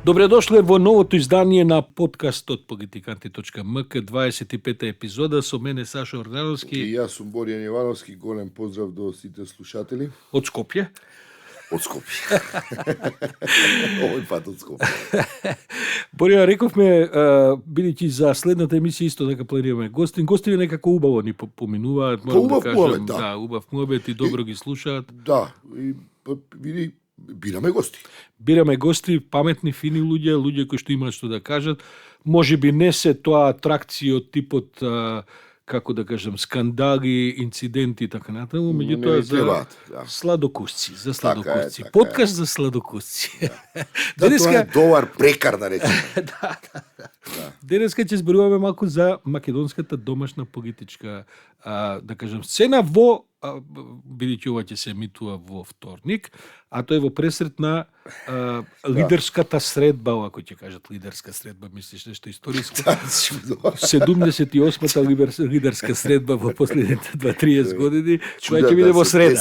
Добре дошле во новото издание на подкастот Политиканти.мк, 25-та епизода, со мене Сашо Ордановски. И јас сум Боријан Ивановски, голем поздрав до сите слушатели. Од Скопје. Од Скопје. Овој пат од Скопје. Боријан, рековме, бидејќи за следната емисија исто дека планираме гостин. Гостиве некако убаво ни поминуваат. Убав муабет, да. Да, убав муабет и добро ги слушаат. Да, и види, бираме гости. Бираме гости, паметни, фини луѓе кои што имаат што да кажат. Можеби не се тоа атракции од типот, како да кажам, скандали, инциденти и така натаму, меѓутоа за сладокусци, за сладокусци. Така Подкаст за сладокусци. Да, тоа е добар прекар, да речеме. Да. Денеска ќе зборуваме малку за македонската домашна политичка, да кажам, сцена во, бидејќи ова ќе се емитува во вторник, а тоа е во пресрет на лидерската средба, ако ќе кажат лидерска средба, мислиш нешто историско? 78-та лидерска средба во последните 2-30 години, тоа ќе биде во среда.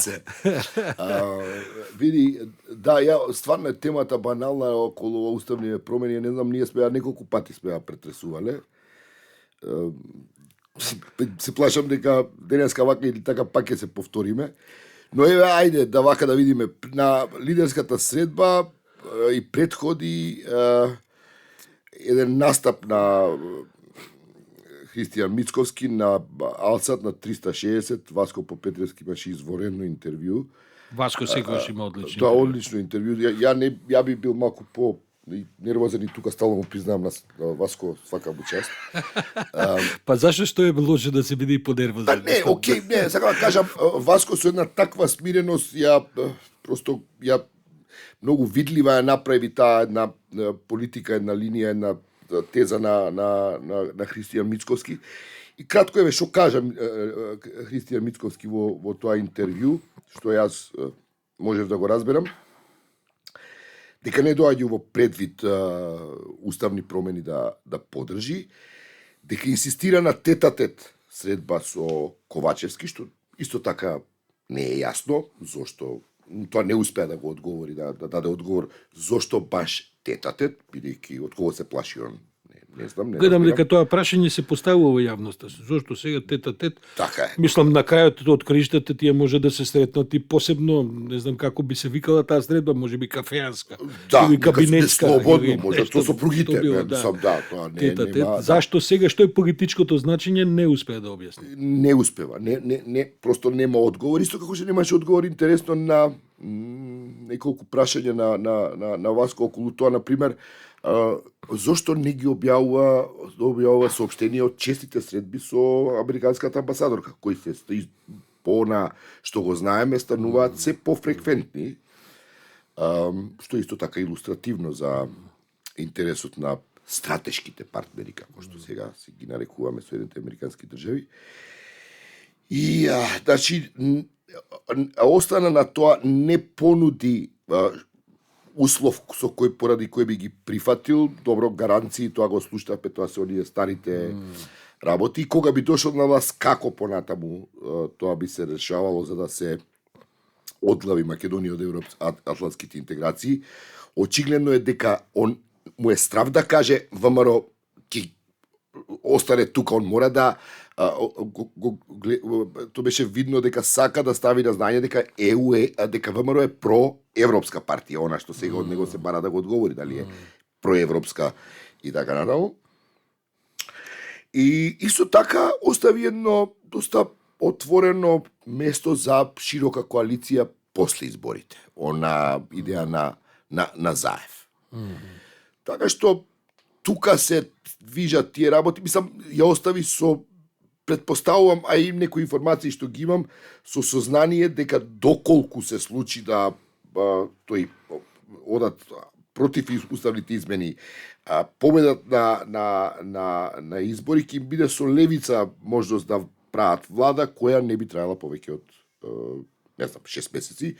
Види, да, ја стварно е темата банална околу уставни промени, не знам, ние сме неколку пати сме ја претресувале. Се плашам дека денеска вака или така пак ќе се повториме. Но еве, ајде да вака да видиме на лидерската средба и претходи еден настап на Христијан Мицковски на Алсат на 360. Васко Попетревски имаше изворено интервју. Васко секогаш има одлично. Да, одлично интервју. Ја би бил малку по нервозен и тука стално му признавам на Васко свака му чест. Па зашто што е лошо да се биде и понервозен? Па не, окей, не, сакам да кажам, Васко со една таква смиреност ја многу видлива ја направи таа една политика, една линија, една теза на Христијан Мицковски. И кратко еве што кажам Христијан Мицковски во тоа интервју, што јас можев да го разберам, дека не доаѓа во предвид уставни промени да поддржи, дека инсистира на тет-а-тет средба со Ковачевски, што исто така не е јасно зошто тоа не успеа да го одговори, да даде одговор зошто баш тет-а-тет, бидејќи од кого се плаши он. Не знам, не гледам дека тоа прашање се поставува во јавноста. Зошто сега тет-а-тет? Така е. Мислам, на крајот од краиштата тие може да се сретнат и посебно, не знам како би се викала таа средба, можеби кафеанска, или кабинетска. Слободно, може тоа со пругите, тоа не нема. Зашто сега, што е политичкото значење, не успеа да објасни. Не успева, не, просто нема одговор. Исто како што немаше одговор интересно на неколку прашања на Васко околу тоа, например, зошто не ги објавува соопштение од честите средби со американската амбасадорка, кои се пона што го знаеме стануваат се пофреквентни, што исто така илустративно за интересот на стратешките партнери, како што сега си ги нарекуваме Соединените американски држави. И значи остана на тоа, не понуди услов со поради кој би ги прифатил, добро, гаранции, тоа го слушнавме, тоа се оние старите работи. И кога би дошол на власт, како понатаму тоа би се решавало за да се одглави Македонија од евроатлантските интеграции. Очигледно е дека он му е страв да каже ВМРО ќе остане тука, он мора да тоа беше видно дека сака да стави на знање дека дека ВМРО е проевропска партија, она што сега од него се бара да го одговори, дали е проевропска и така натаму. И исто така остави едно доста отворено место за широка коалиција после изборите. Она идеја на Заев. Така што тука се движат тие работи, мислам, ја остави со, предпоставувам, а и некои информации што ги имам, со сознание дека доколку се случи да тој одат против уставните измени, победат на избори, ќе им биде со левица можност да прават влада која не би траела повеќе од не знам 6 месеци.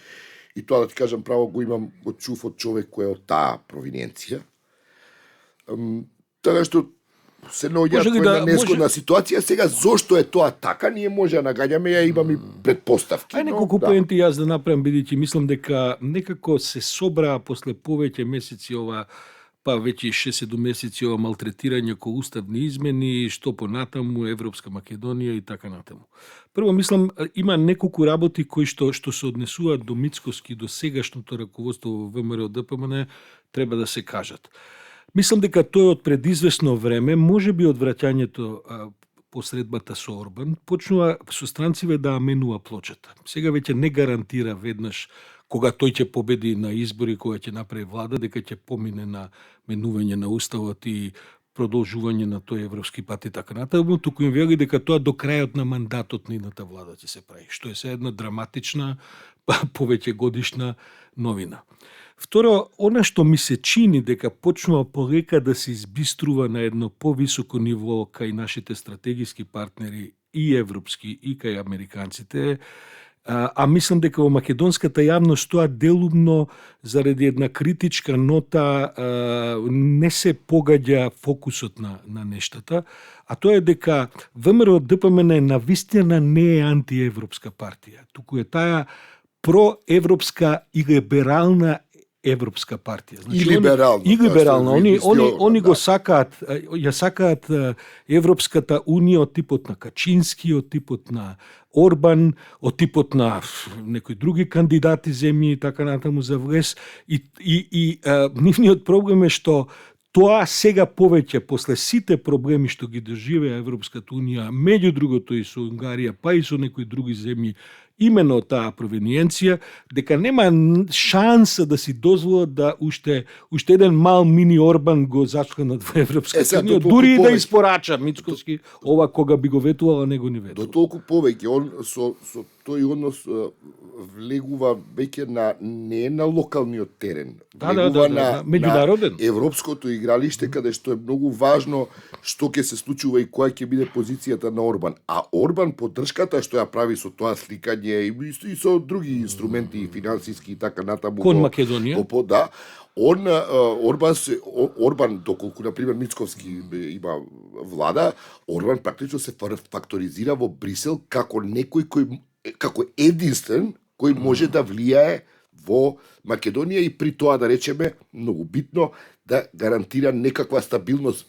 И тоа, да ти кажам право, го имам, го чув од човек кој е од таа провиненција. Така што се наоѓаат во една незгодна ситуација. Сега, зошто е тоа така, ние може да нагаѓаме, ја имаме предпоставки. Ај неколку поенти јас да направам, бидејќи мислам дека некако се собраа после повеќе месеци ова па веќе 6-7 месеци ова малтретирање ко уставни измени, што понатаму Европска Македонија и така натаму. Прво мислам има неколку работи кои што се однесуваат до Мицкоски, до сегашното раководство во ВМРО ДПМН треба да се кажат. Мислам дека тој од предизвестно време, можеби од враќањето посредбата со Орбан, почнува со странциве да менува плочата. Сега веќе не гарантира веднаш кога тој ќе победи на избори, кога ќе направи влада, дека ќе помине на менување на уставот и продолжување на тој европски пат и така натаму, туку им вели дека тоа до крајот на мандатот на едната влада ќе се прави, што е се една драматична, повеќе годишна новина. Второ, она што ми се чини дека почнува полека да се избиструва на едно повисоко ниво кај нашите стратегиски партнери и европски и кај американците, а мислам дека во македонската јавност тоа делумно заради една критичка нота не се погаѓа фокусот на нештата, а тоа е дека ВМРО ДПМН навистина не е антиевропска партија, туку е таа проевропска и либерална европска партија. Значи, и либерална. И либерална. Они го сакаат, ја сакаат Европската унија од типот на Качински, од типот на Орбан, од типот на некои други кандидати земји и така натаму за влез. И нивниот проблем е што тоа сега повеќе, после сите проблеми што ги доживеа Европската унија, меѓу другото и со Унгарија, па и со некои други земји, именно таа провиниенција, дека нема шанса да си дозволат да уште еден мал мини Орбан го зачканат во Европската унија, дури и да испорача Мицкоски ова кога би го ветувала, него ни ветува. До толку повеќе, он со тој однос влегува веќе не на локалниот терен, влегува на меѓународен, на европското игралиште, каде што е многу важно што ќе се случува и која ќе биде позицијата на Орбан. А Орбан поддршката што ја прави со тоа сликање и со други инструменти и финансиски и така натаму кон Македонија. Да, Орбан, доколку например Мицковски има влада, Орбан практично се факторизира во Брисел како некој кој како единствен кој може да влијае во Македонија и при тоа, да речеме, многу битно, да гарантира некаква стабилност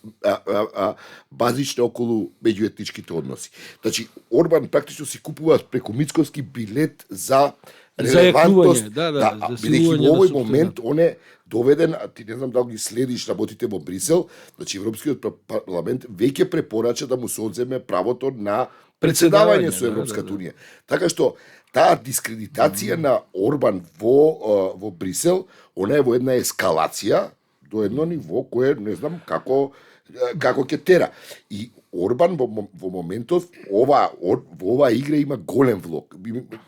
базична околу меѓуетничките односи. Значи, Орбан практично си купува преку Мицковски билет за релевантност. Бидејќи во овој момент он е доведен, а ти не знам дали ги следиш работите во Брисел, значи Европскиот парламент веќе препорача да му се одземе правото на председавање со Европската унија. Така што таа дискредитација на Орбан во Брисел, она е во една ескалација до едно ниво кое не знам како ќе тера. И Орбан во моментов во оваа игра има голем влог.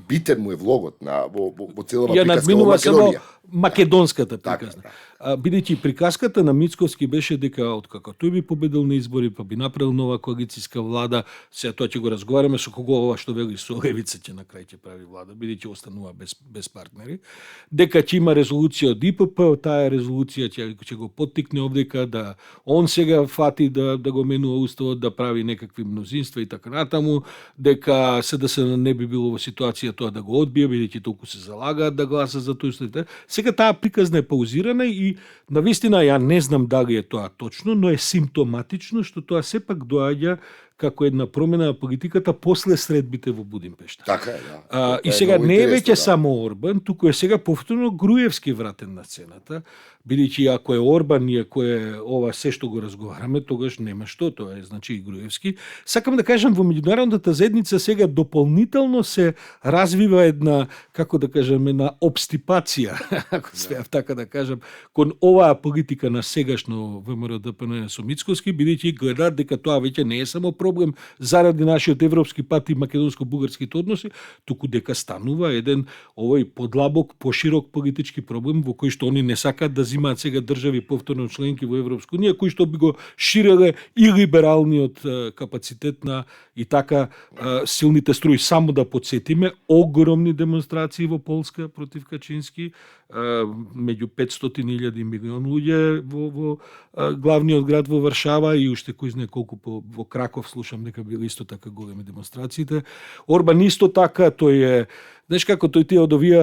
Битен му е влогот во целава приказка во Македонија. Македонската приказна. Бидејќи приказката на Мицковски беше дека откако тој би победил на избори, па би направил нова коалицијска влада, сега тоа ќе го разговараме со кого ова што вели со левица ќе на крај ќе прави влада, бидејќи останува без партнери, дека ќе има резолуција од ИПП, таа резолуција ќе го поттикне овдека да он сега фати да го менува уставот, да прави некакви мнозинства и така натаму, дека се не би било во ситуација тоа да го одбие, бидејќи толку се залагаат да гласа за тој уставот. Сега таа приказна е паузирана и навистина ја не знам дали е тоа точно, но е симптоматично што тоа сепак доаѓа како една промена на политиката после средбите во Будимпешта. Така е, да. И сега не е веќе само Орбан, туку е сега повторно Груевски вратен на сцената, бидејќи ако е Орбан и ако е ова се што го разговараме, тогаш нема што, тоа е значи и Груевски. Сакам да кажам, во меѓународната заедница сега дополнително се развива една, како да кажам, една обстипација, ако смеам така да кажам, кон оваа политика на сегашно ВМРО ДПМН со Мицковски, бидејќи гледаат дека тоа веќе не е само проблем заради нашиот европски пат и македонско-бугарските односи, туку дека станува еден овој подлабок, поширок политички проблем во кој што они не сакаат да земаат сега држави повторно членки во Европска унија, кои што би го ширеле и либералниот капацитет на и така силните струи. Само да подсетиме, огромни демонстрации во Полска против Качински, меѓу 500.000 милион луѓе во главниот град во Варшава и уште кој знае колку во Краков слушам дека били исто така големи демонстрациите. Орбан исто така, тој е Знаеш како тој тие од овие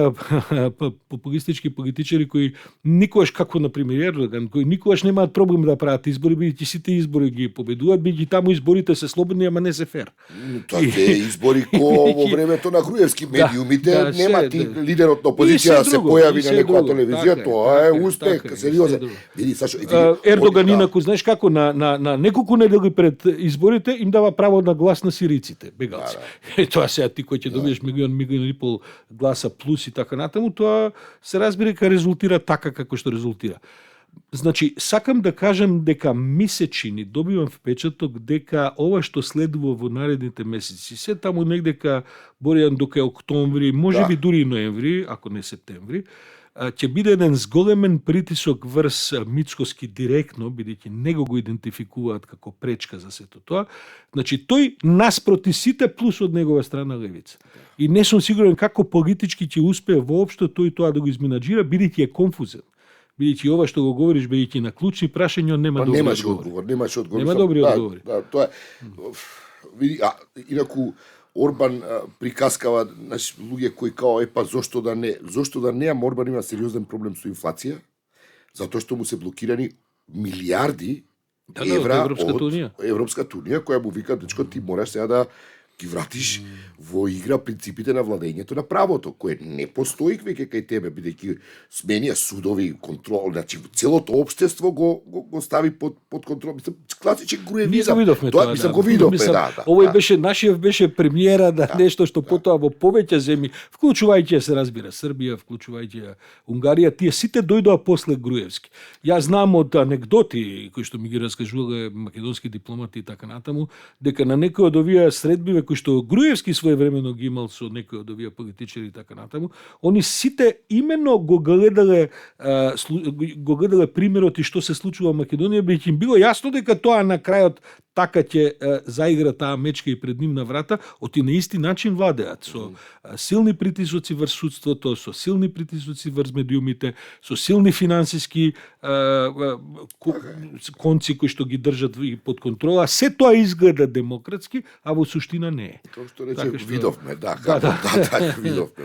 популистички политичари кои никогаш, како на пример Ердоган, кои никогаш немаат проблем да прават избори, бидејќи сите избори ги победуваат, бидејќи таму изборите се слободни, ама не се фер. Тоа се избори во времето на Груевски медиумите, нема ти лидерот на опозиција да се појави на некоја телевизија, тоа е успех, сериозен. Види Сашо, Ердоган инаку, знаеш како на неколку недели пред изборите им дава право на глас на сириците, бегалци. Тоа сега ти кој ќе добиеш милион и пол гласа плюс и така натаму, тоа се разбира дека резултира така како што резултира. Значи, сакам да кажам дека ми се чини, добивам впечаток дека ова што следува во наредните месеци, се таму негдека Боријан дока е октомври, можеби дури и ноември, ако не септември, ќе биде еден зголемен притисок врз Мицкоски директно, бидејќи него го идентификуваат како пречка за сето тоа. Значи, тој наспроти сите плюс од негова страна левица. И не сум сигурен како политички ќе успее воопшто тој тоа да го изменаџира, бидејќи е конфузен. Бидејќи ова што го говориш, бидејќи на клучни прашања нема добри одговори. Немаш одговор. Нема добри одговори. Да, тоа е. Види, инаку Орбан приказкава, значи луѓе кои као зошто да не, ама Орбан има сериозен проблем со инфлација, затоа што му се блокирани милиарди евра од Европската унија, која му вика, дечко, ти мораш сега да ги вратиш во игра принципите на владењето на правото, кое не постои веќе кај тебе, бидејќи сменија судови, контрол, значи целото општество го стави под контрол. Мислам, класичен груевизам. Тоа го видовме, да. Овој беше нашиот премиера да нешто што потоа во повеќе земји, вклучувајќи се разбира Србија, вклучувајќи Унгарија, тие сите дојдоа после Груевски. Јас знам од анегдоти кои што ми ги раскажувале македонски дипломати и така натаму, дека на некој од овие средбиве кои што Груевски своевремено ги имал со некои од овие политичари и така натаму, они сите именно го гледале примерот и што се случува во Македонија, бидејќи им било јасно дека тоа на крајот така ќе заигра таа мечка и пред нивна врата, оти на исти начин владеат, со силни притисоци врз судството, со силни притисоци врз медиумите, со силни финансиски конци кои што ги држат под контрола. Се тоа изгледа демократски, а во суштина не е. Тоа што рече, видовме, видовме.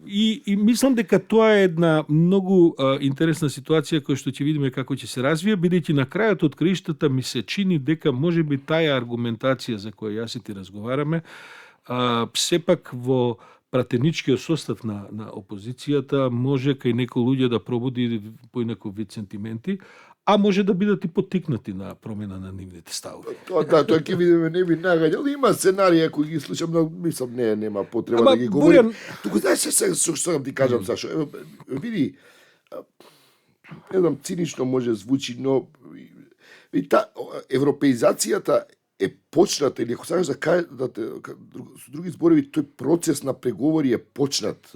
И мислам дека тоа е една многу интересна ситуација која што ќе видиме како ќе се развие, бидејќи на крајот од краиштата ми се чини дека можеби таа аргументација за која јас и ти разговараме, сепак во пратеничкиот состав на опозицијата може кај некои луѓе да пробуди поинаков вид сентименти, а може да бидат и поттикнати на промена на нивните ставови. Тоа ќе видиме, не би нагаѓал. Има сценарија кои ги слушам, но мислам нема потреба да ги говорим. Туку знаеш што сакам ти кажам, Сашо. Види, не знам, цинично може звучи, но европеизацијата е почната, или ако сакаш да кажеш, со други зборови, тој процес на преговори е почнат.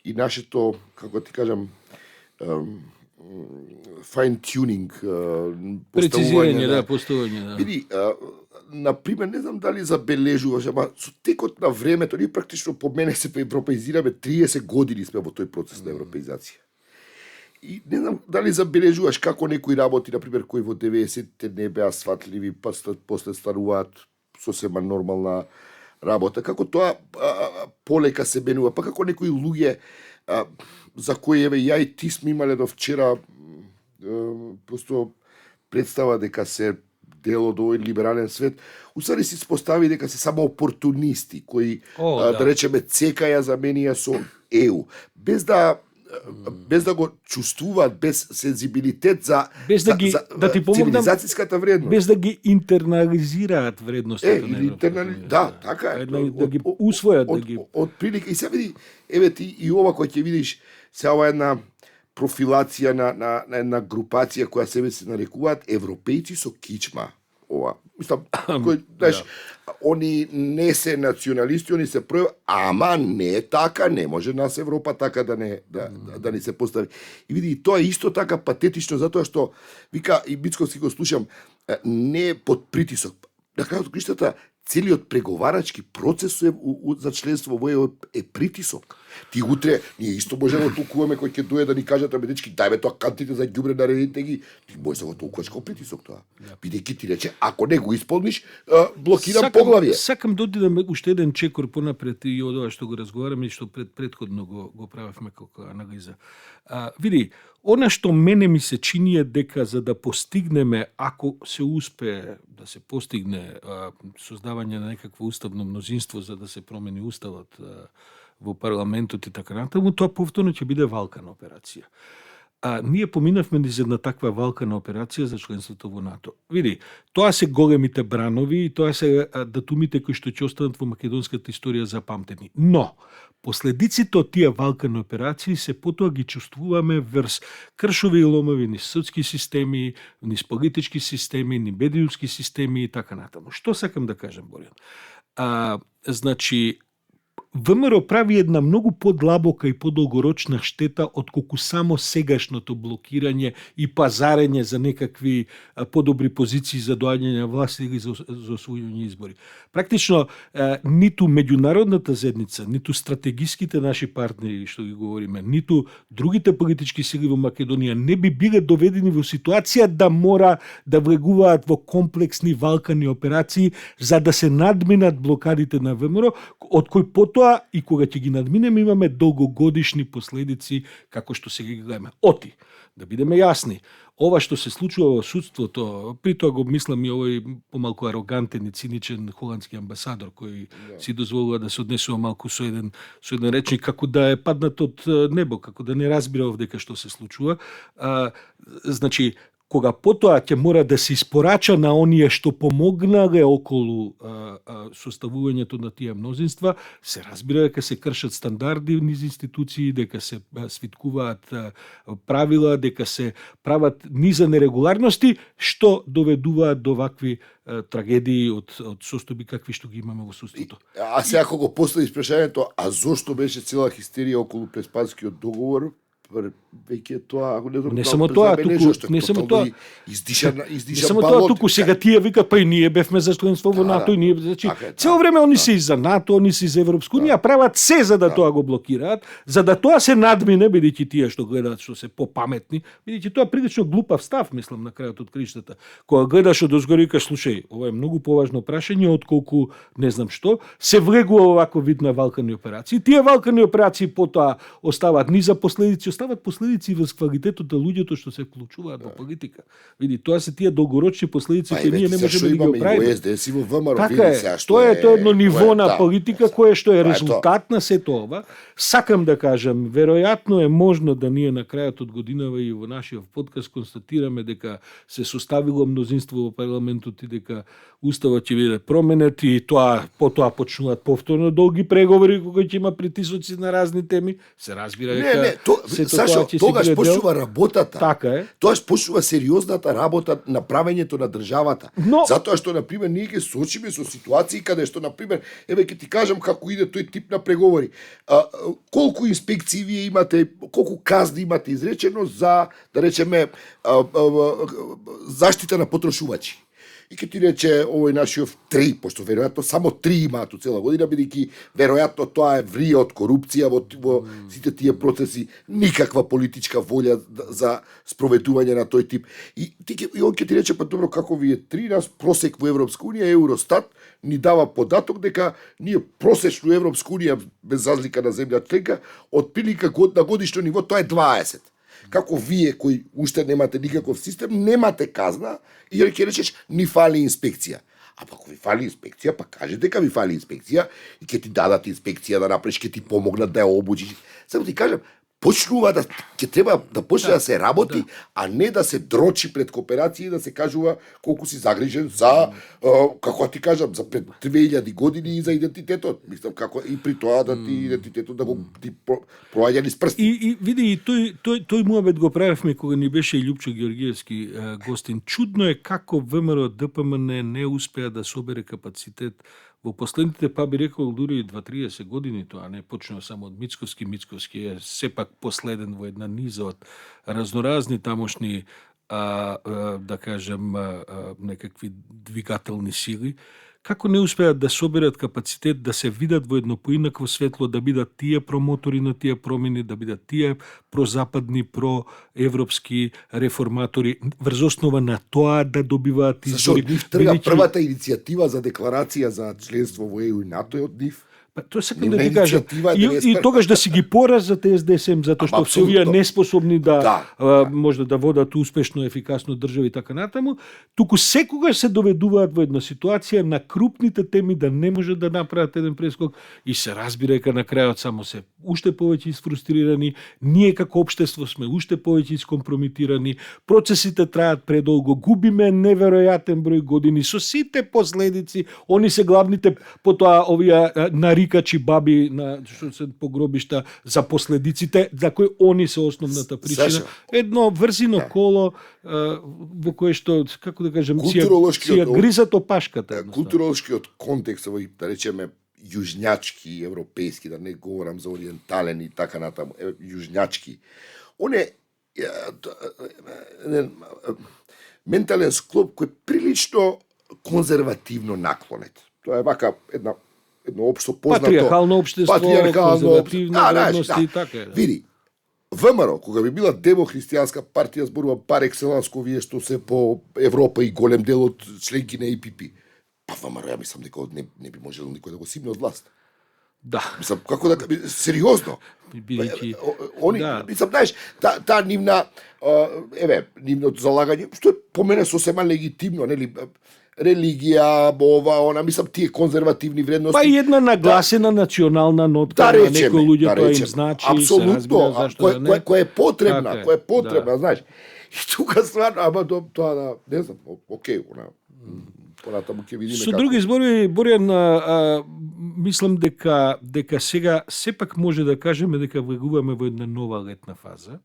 И нашето, како ти кажам, fine tuning, поставување. Види, например, не знам дали забележуваш, ама со текот на времето, ние практично по мене се европеизираме 30 години сме во тој процес на европеизација. И не знам дали забележуваш како некои работи, например, кои во 90-те не беа сватливи, па после стануваат сосема нормална работа, како тоа полека се менува, па како некои луѓе за кои еве ја и ти сме имале до вчера просто представа дека се дел од овој либерален свет, усади се испостави дека се само опортунисти кои да речеме цекаја заменија со ЕУ, без да го чувствуваат, без сензибилитет за цивилизацијската вредност. Без да ги интернализираат вредностите на Европа. Да, така е. Да ги усвојат, да ги... Од прилика. И сега види, еве ти и ова кој ќе видиш, сега ова една профилација на една групација која себе се нарекуваат европејци со кичма. Ова. Мислам, кој, знаеш, они не се националисти, они се ама не така, не може нас Европа така да ни се постави. И види, тоа е исто така патетично, затоа што, вика, и Мицкоски го слушам, не под притисок. На крајот криштата, целиот преговарачки процес за членство во ЕУ е притисок. Ти утре ние исто можеме да толкуваме кој ќе дое да ни кажат абе дечки дајме тоа кантите за ѓубре наредите ги. Ти можеш да го толкуваш како притисок тоа. Бидејќи ти рече ако не го исполниш блокирам поглавје. Сакам да одидам уште еден чекор понапред и од ова што го разговараме и што предходно го правевме како анализа. Види, она што мене ми се чини е дека за да постигнеме, ако се успее да се постигне создавање на некакво уставно мнозинство за да се промени уставот во парламентот и така натаму, тоа повторно ќе биде валкана операција. Ние поминавме низ една таква валкана операција за членството во НАТО. Види, тоа се големите бранови и тоа се датумите кои што ќе останат во македонската историја запамтени. Но, последиците од тие валкани операции се потоа ги чувствуваме врз кршови и ломови низ судски системи, низ политички системи, низ медиумски системи и така натаму. Што сакам да кажам, Боријан? Значи, ВМРО прави една многу подлабока и подолгорочна штета отколку само сегашното блокирање и пазарење за некакви подобри позиции за доаѓање на власт или за освојување избори. Практично, ниту меѓународната заедница, ниту стратегиските наши партнери, што ги говориме, ниту другите политички сили во Македонија не би биле доведени во ситуација да мора да влегуваат во комплексни валкани операции за да се надминат блокадите на ВМРО, од кои потоа и кога ќе ги надминеме имаме долгогодишни последици како што се ги гледаме. Оти, да бидеме јасни, ова што се случува во судството, при тоа го мислам и овој помалку арогантен и циничен холандски амбасадор кој си дозволува да се однесува малку со еден речник како да е паднат од небо, како да не разбира овдека што се случува. Значи, кога потоа ќе мора да се испорача на оние што помогнале околу составувањето на тие мнозинства, се разбира дека се кршат стандарди низ институции, дека се свиткуваат правила, дека се прават низа нерегуларности, што доведуваат до вакви трагедии од состојби какви што ги имаме во судството. А сега кога го поставиш прашањето, а зошто беше цела хистерија околу Преспанскиот договор? Веќе тоа, ако не само тоа, туку не само тоа. Издиша не само тоа, туку сега тие викаат па и ние бевме за членство во НАТО и ние, значи цело време они се и за НАТО, они се и за Европска унија, прават се за да тоа го блокираат, за да тоа се надмине, бидејќи тие што гледаат што се попаметни, бидејќи тоа прилично глупав став, мислам на крајот од криштата. Кога гледаш одозгора и кажеш, слушај, ова е многу поважно прашање отколку не знам што, се влегува овако вид на валкани операции. Тие валкани операции потоа оставаат низа последици, оставаат последици во квалитетот на луѓето што се вклучуваат во политика. Види, тоа се тие долгорочни последици кои ние не можеме да ги оправиме. Така е, тоа е едно ниво на политика кое што е резултат на сето ова. Сакам да кажам, веројатно е можно да ние на крајот од годинава и во нашиот подкаст констатираме дека се составило мнозинство во парламентот и дека уставот ќе биде променет и тоа потоа почнуваат повторно долги преговори кога ќе има притисоци на разни теми. Се разбира дека Сашо, тогаш почнува работата. Така е. Тогаш почнува сериозната работа на правењето на државата. Но затоа што на пример ние ќе соочиме со ситуации каде што на пример, еве ќе ти кажам како иде тој тип на преговори. Колку инспекции вие имате, колку казни имате изречено за, да речеме, заштита на потрошувачи. И ќе ти рече овој нашиот 3, пошто веројатно само 3 имаат у цела година, бидејќи веројатно тоа е врија од корупција во сите тие процеси, никаква политичка волја за спроведување на тој тип. И он ќе ти рече, па добро, како вие 3 нас просек во Европска унија, Евростат ни дава податок дека ние просечно Европска унија без разлика на земја членка, од прилика на годишно ниво тоа е 20. Како вие кои уште немате никаков систем, немате казна и ќе речеш ни фали инспекција. А па ако ви фали инспекција, па кажете дека ви фали инспекција и ќе ти дадат инспекција да направиш, ќе ти помогнат да ја обучиш. Само ти кажам, почнува да ќе треба да почне да се работи, а не да се дрочи пред кооперација и да се кажува колку си загрижен за како ти кажам за пред 2000 години и за идентитетот. Мислам како и при тоа да ти идентитетот да го ти проаѓа низ прсти. И види и тој муабет го правевме кога ни беше и Љупчо Георгиевски гостин. Чудно е како ВМРО ДПМН не успеа да собере капацитет во последните, па би рекол, дури 20-30 години, тоа не почнува само од Мицковски. Мицковски е сепак последен во една низа од разноразни тамошни, да кажем, некакви двигателни сили, како не успеат да соберат капацитет да се видат во едно поинакво светло, да бидат тие промотори на тие промени, да бидат тие прозападни, проевропски реформатори, врз основа на тоа да добиваат Зашто избори. од нив трга првата иницијатива за декларација за членство во ЕУ и НАТО е од нив. Тоа сакам да ти кажам. И тогаш да си ги поразат СДСМ, затоа што се овие неспособни да можда да водат успешно, ефикасно држави и така натаму, туку секогаш се доведуваат во една ситуација на крупните теми да не можат да направат еден прескок и се разбира дека на крајот само се уште повеќе изфрустрирани, ние како општество сме уште повеќе искомпромитирани, процесите траат предолго, губиме неверојатен број години со сите последици, они се главните потоа овие нарикачи баби на што се погробишта за последиците, за кои они се основната причина. Едно врзино коло во кое што, како да кажем, си ја гризат опашката. Културолошкиот контекст, овој, да речеме, јужњачки, европејски, да не говорам за ориентален и така натаму, јужњачки, он е ментален склоп кој е прилично конзервативно наклонет. Тоа е вака едно општо познато патриархално општество, конзервативни вредности и така. Види, ВМРО, кога би била демохристијанска партија, зборувам пар екселанс, вие што се по Европа и голем дел од членки на ЕПП, па ВМРО, ја мислам дека не би можел никој да го симне од власт. Да. Мислам, како да, сериозно. Бидејќи Они, мислам, знаеш, таа нивна, нивното залагање, што е по мене сосема легитимно, нели, религија, она, мислам, тие конзервативни вредности. Па и една нагласена национална нотка на некои луѓе, тоа им значи, апсолутно, која е потребна, така, која е потребна, знаеш. И тука стварно, ама тоа да, не знам, окей, понатаму ќе видиме како. Со други зборови, Борјан, мислам дека сега сепак може да кажеме дека влегуваме во една нова летна фаза,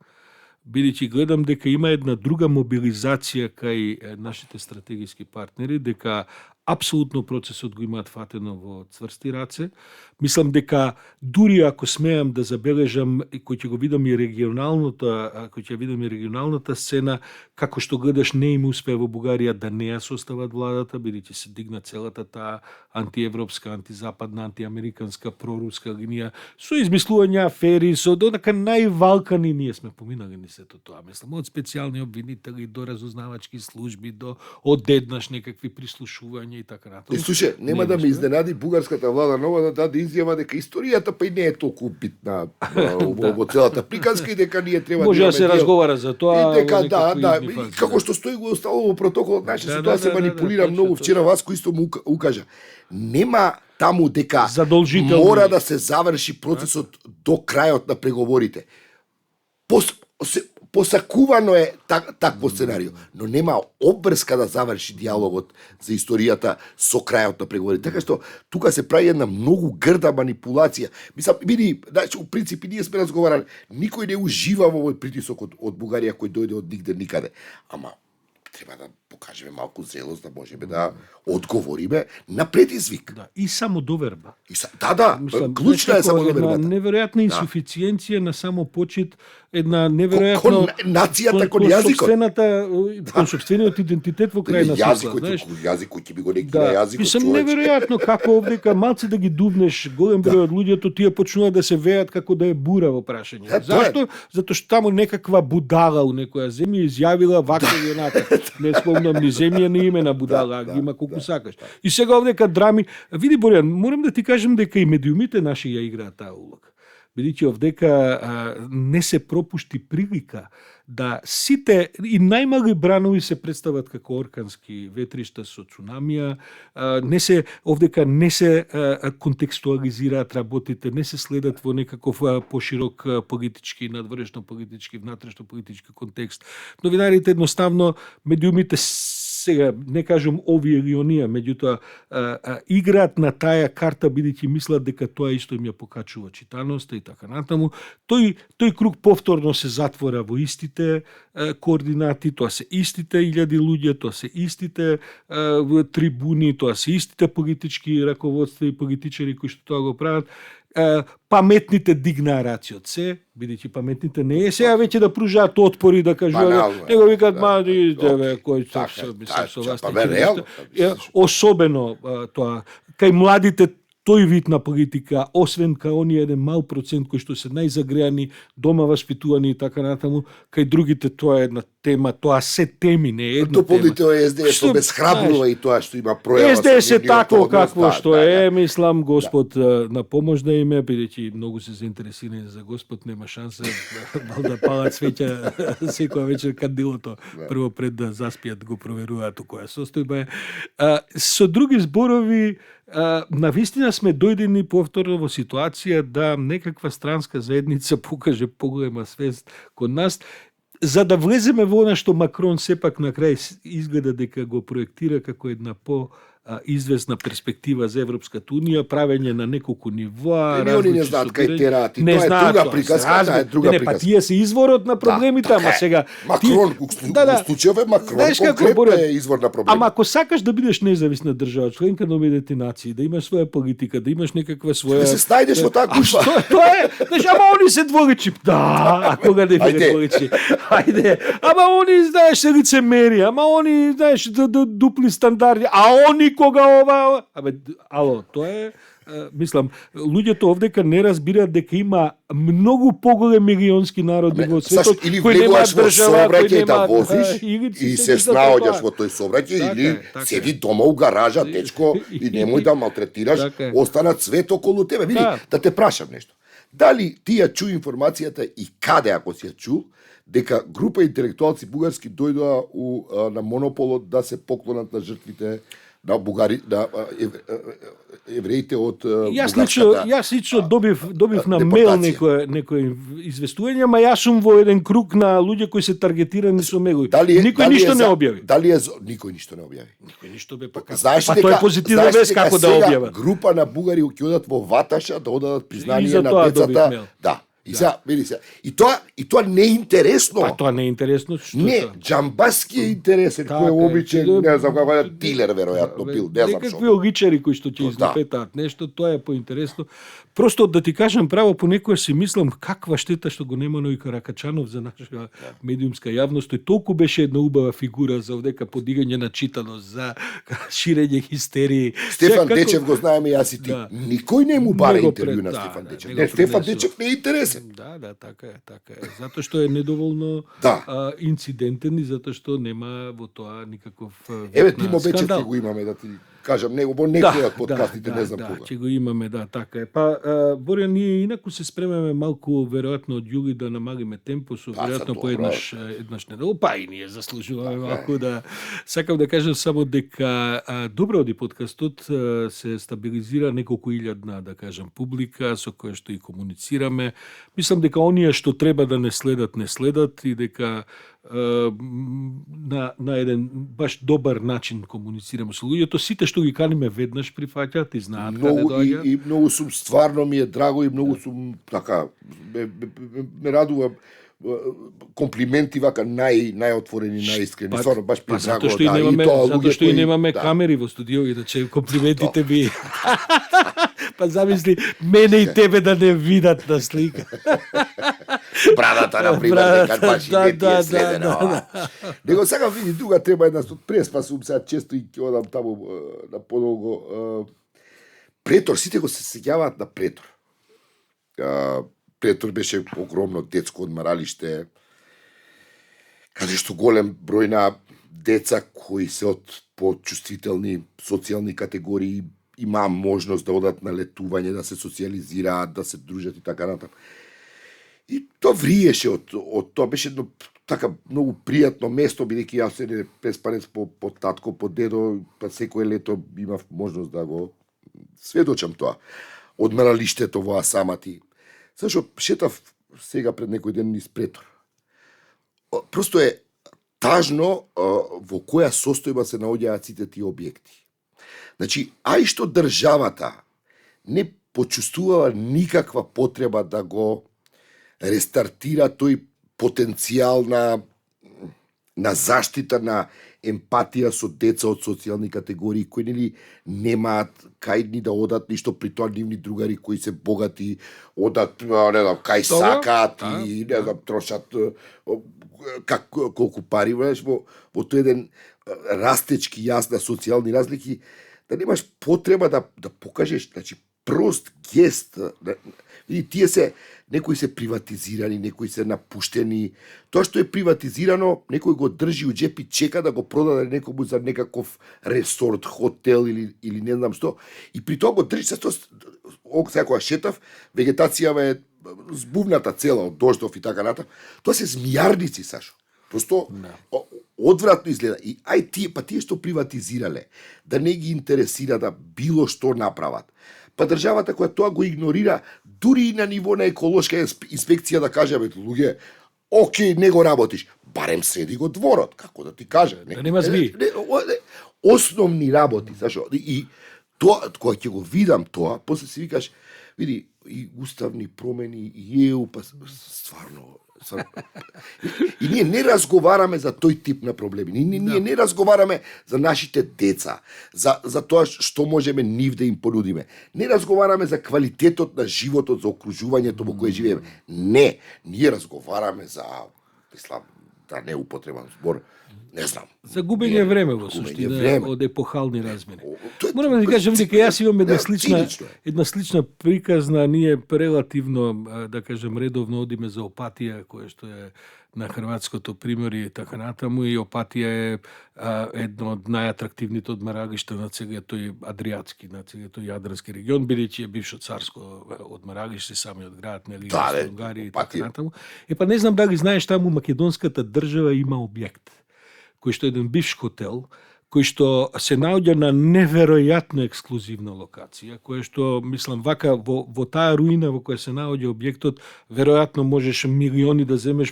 бидејќи гледам дека има една друга мобилизација кај нашите стратегиски партнери, дека апсолутно процесот го имаат фатено во цврсти раце. Мислам дека дури ако смеам да забележам и кој ќе го видам и регионалната сцена, како што гледаш не им успеа во Бугарија да не ја состават владата, бидејќи се дигна целата таа антиевропска, антизападна, антиамериканска, проруска линија, со измислување афери, со донака највалкани ние сме поминали ни сето тоа. Мислам, од специјални обвинители до разузнавачки служби, до одеднаш некакви прислушувања и така натаму. Слушај, нема да ме изненади бугарската влада нова да даде изјава дека историјата па и не е толку битна во целата приказка и дека ние треба може да се разговара за тоа. И дека како што стои го остало во протоколот, значи тоа се манипулира многу. Вчера Васко исто му укажа. Нема таму дека мора да се заврши процесот до крајот на преговорите. Посакувано е такво сценарио, но нема обврска да заврши диалогот за историјата со крајот на преговорите. Така што тука се прави една многу грда манипулација. Мислам, види, значи, у принципи ние сме разговарали, никој не ужива во овој притисок од Бугарија кој дојде од нигде никаде. Ама треба да покажеме малку зелост, да можеме да одговориме на предизвик. Да, и самодоверба. Мислам, клучна е самодовербата. Една неверојатна инсуфициенција на самопочит, една неверојатно нацијата кон јазикот. Кон сопствениот идентитет во крајна смисла, знаеш. Јазикот ќе би го неки на јазикот. Мислам, неверојатно како овдека малце да ги дувнеш голем број од луѓето, тие почнуваат да се веат како да е бура во прашање. Зашто? Затоа што таму некаква будала у некоја земја изјавила вака и онака. Не спомнам ни земја, ни име на будала, ги има колку сакаш. И сега овдека драми, види Борјан, морам да ти кажам дека и медиумите наши ја играат таа улога. Бидејќи овдека не се пропушти прилика да сите и најмали бранови се представат како оркански ветришта со цунамија, овдека не се контекстуализираат работите, не се следат во некаков поширок политички, надворешно политички, внатрешно политички контекст. Новинарите едноставно, медиумите сега не кажам овие или оние, меѓутоа играат на таа карта бидејќи мислат дека тоа исто им ја покачува читаноста и така натаму. Тој круг повторно се затвора во истите координати, тоа се истите илјади луѓе, тоа се истите трибуни, тоа се истите политички раководства и политичари кои што тоа го прават. паметните дигнаа рациот се, бидејќи паметните не е сега веќе да пружаат отпори да кажуваат, него викаат ма бе кој со вас. Особено тоа кај младите тој вид на политика, освен кај оние еден мал процент кои што се најзагреани, дома васпитувани и така натаму, кај другите тоа е една тема, тоа се теми, не е една дополнително СДС што безхрабрува и тоа што има пројава. СДС е такво какво што е, мислам Господ на помош да име, бидејќи многу се заинтересирани за Господ, нема шанса да палат свеќа секоја вечер кандилото, прво пред да заспијат го проверуваат у која состојба е. Со други зборови, навистина сме дојдени повторно во ситуација да некаква странска заедница покаже поголема свест код нас, за да влеземе во она што Макрон сепак на крај изгледа дека го проектира како една известна перспектива за Европската унија, правење на неколку нивоа. Не, они не знаат кај тераат, тоа е друга приказка, тоа е друга приказка. Па тие се изворот на проблемите, ама сега Макрон, случајов Макрон конкретно е извор на проблеми. Ама ако сакаш да бидеш независна држава, членка на Обединетите нации, да имаш своја политика, да имаш некаква своја, да се снајдеш во таа кушва. Тоа е, знаеш, ама они се дволични. Да, а кога не биде дволични. Ајде. Ама они знаеш се лицемери, ама они знаеш дупли стандарди, а они кога ова, ало, тоа е, мислам, луѓето овдека не разбираат дека има многу поголем милионски народи во светот кои немаат држава, кои немаат да возиш и се снаоѓаш во тој сообраќај или седи дома у гаража, дечко, и немој да малтретираш останат свет околу тебе. Види, да те прашам нешто. Дали ти ја чу информацијата и каде ако си ја чу, дека група интелектуалци бугарски дојдоа на монополот да се поклонат на жртвите на бугари, на евреите од бугарската. Јас лично добив на мейл некој известување, ама јас сум во еден круг на луѓе кои се таргетирани со него. Никој ништо не објави. Никој ништо не објави. Никој ништо бе па тоа е позитивна вест како да објават. Група на бугари ќе одат во Ваташа да одат признание на децата. Да. И сега, види се. И тоа не е интересно. Па тоа не е интересно. Не, Джамбаски е интересен, кој е обичен, не знам како е дилер веројатно бил, не знам што. Некакви логичари кои што ќе изнапетаат нешто, тоа е поинтересно. Просто да ти кажам право, понекогаш си мислам каква штета што го нема Ној Каракачанов за наша медиумска јавност. Тој толку беше една убава фигура за овдека подигање на читаност, за ширење хистерии. Стефан Дечев го знаеме јас и ти. Никој не му бара интервју на Стефан Дечев. Не, Стефан Дечев не е интересен. Да, така е. Затоа што е недоволно инцидентен и затоа што нема во тоа никаков Еве ти мо вече го имаме да ти кажам, него во некој од подкастите, не знам кога. Ќе го имаме, така е. Па Борја, ние инаку се спремаме малку веројатно од јули да намалиме темпо со веројатно по еднаш недело, па и ние заслужуваме малку да сакам да кажам само дека добро оди подкастот се стабилизира неколку илјадна, да кажам, публика со која што и комуницираме. Мислам дека оние што треба да не следат и дека на еден баш добар начин комуницираме со луѓето. Сите што ги каниме веднаш прифаќаат и знаат каде доаѓаат. И многу сум, стварно ми е драго и многу сум така ме радува комплименти вака најотворени, најискрени. Стварно баш ми драго. Затоа што и немаме камери во студио, иначе комплиментите би па замисли мене и тебе да не видат на слика. Брадата, например, дека баш и не е следено. Него сега види, друга треба една преспа сум сега често и ќе одам таму на подолго. Претор, сите го се сеќаваат на Претор. Претор беше огромно детско одмаралиште, каде што голем број на деца кои се од почувствителни социјални категории имаа можност да одат на летување, да се социјализираат, да се дружат и така натаму. И тоа вриеше од тоа, беше едно така многу пријатно место, бидејќи јас се преспанец по татко, по дедо, па секое лето имав можност да го сведочам тоа. Одмаралиштето во Асамати. Зашто шетав сега пред некој ден низ Претор. Просто е тажно во која состојба се наоѓаат сите тие објекти. Значи, ај што државата не почувствувала никаква потреба да го рестартира тој потенцијал на заштита на емпатија со деца од социјални категории кои нели немаат кај ни да одат, ништо при тоа нивни другари кои се богати одат, не знам, кај сакаат и не знам, трошат колку пари, знаеш, во тој еден растечки јас на социјални разлики, да немаш потреба да покажеш, значи, прост гест. Види, тие се, некои се приватизирани, некои се напуштени. Тоа што е приватизирано, некој го држи у джеп и чека да го продаде некому за некаков ресорт, хотел или не знам што. И при тоа го држи се тоа, сега кога шетав, вегетацијава е збувната цела од дождов и така натаму. Тоа се змијарници, Сашо. Просто одвратно изгледа. И тие што приватизирале, да не ги интересира да било што направат. Па државата која тоа го игнорира, дури и на ниво на еколошка инспекција да каже, бе, луѓе, окей, не го работиш, барем седи го дворот, како да ти каже. Да нема зми. Основни работи, зашо? И тоа, кога ќе го видам тоа, после си викаш, види, и уставни промени, и ЕУ, па стварно. И ние не разговараме за тој тип на проблеми. Ние не разговараме за нашите деца, за тоа што можеме нив да им понудиме. Не разговараме за квалитетот на животот, за окружувањето во кое живееме. Не, ние разговараме за, мислам, да не употребам збор, не знам. За губење време во суштина од епохални размери. Морам да ви кажам дека јас имам една слична приказна, ние релативно, да кажем, редовно одиме за Опатија, која што е на хрватското приморје и така натаму, и Опатија е едно од најатрактивните одмаралишта на целиот тој адриатски, на целиот тој јадрански регион, бидејќи е бившо царско одмаралиште, самиот град, нели, Унгарија и така натаму. Па не знам дали знаеш, таму македонската држава има објект кој што е еден бивш хотел, кој што се наоѓа на неверојатно ексклузивна локација, која што, мислам, вака во таа руина во која се наоѓа објектот, веројатно можеш милиони да земеш,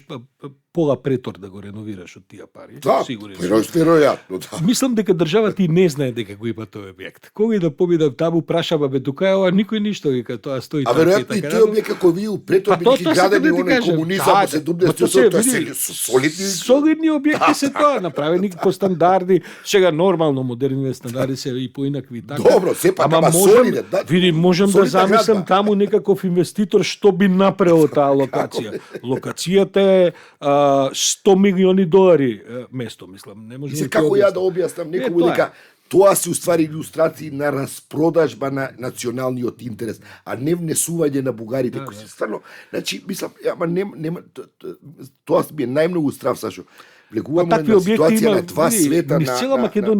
пола претор да го реновираш од тие пари. Да, веројатно, да. Мислам дека државата и не знае дека го има тој објект. Кога и да победам таму, прашава, бе, тука е ова, никој ништо, вика, тоа стои таму. А веројатно и тој објект како ви у претор билки градени оној комунизам во 70-тото, тоа се солидни објекти се тоа, направени по стандарди, сега нормално модерните стандарди се и поинакви така. Добро, сепак ама солиден, да. Види, можам да замислам таму некаков инвеститор што би направил таа локација. Локацијата е $100 милиони место, мислам. Не може. И се како ја да објаснам некому дека тоа се уствари илустрации на распродажба на националниот интерес, а не внесување на бугарите кои се стварно, значи, мислам, ама нема тоа ми е најмногу страв, Сашо. Влегуваме на ситуација на два света на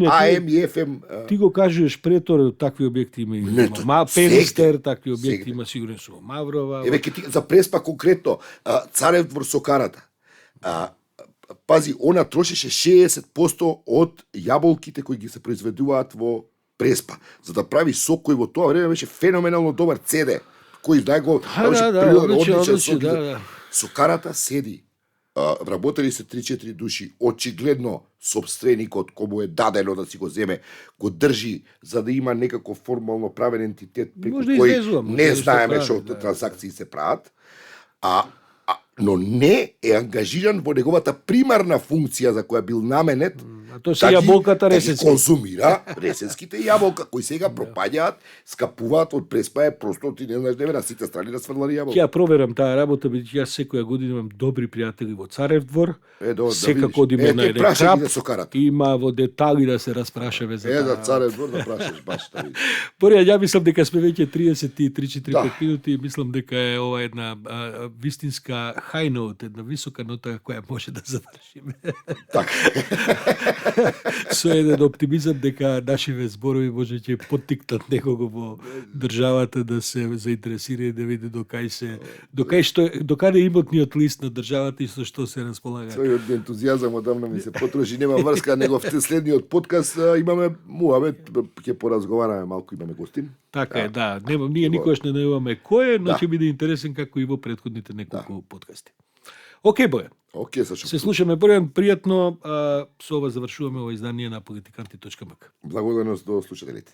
АМ и ФМ. Ти го кажеш претор, такви објекти има. Пенистер, такви објекти има сигурен со Маврова. Еве за Преспа конкретно, Царев двор со карата. Пази, она трошеше 60% од јаболките кои ги се произведуваат во Преспа. За да прави сок кој во тоа време беше феноменално добар CD, кој дај го одличен сок. Со карата седи. Вработени се 3-4 души, очигледно собственикот кому е дадено да си го земе, го држи за да има некако формално правен ентитет преку кој не знаеме што транзакции се прават, но не е ангажиран во неговата примарна функција за која бил наменет, тоа се јаболката ресенски. Конзумира ресенските јаболка кои сега пропаѓаат, скапуваат од Преспа, е просто ти не знаеш деве на сите страни расфрлани јаболка. Ја проверам таа работа, бидејќи јас секоја година имам добри пријатели во Царев двор. Секако одиме на еден крап. Има во детали да се распрашаме за таа. За Царев двор да прашаш баш да видиш. Поред ја мислам дека сме веќе 33-4-5 минути, мислам дека е ова една вистинска high note, една висока нота која може да завршиме. Така. Со еден оптимизам дека нашиве зборови може ќе поттикнат некого во државата да се заинтересира и да види докаде имотниот лист на државата и со што се располага. Својот ентузијазам одамна ми се потроши, нема врска, него в следниот подкаст имаме муабет, ќе поразговараме малку, имаме гостин. Така е, да. Ние никогаш не најуваме кој е, но ќе биде интересен како и во претходните неколку подкасти. Океј, Бојан. Океј, Сашо. Се слушаме, Бојан, пријатно. Со ова завршуваме ова издание на Политиканти.мк. Благодарност до слушателите.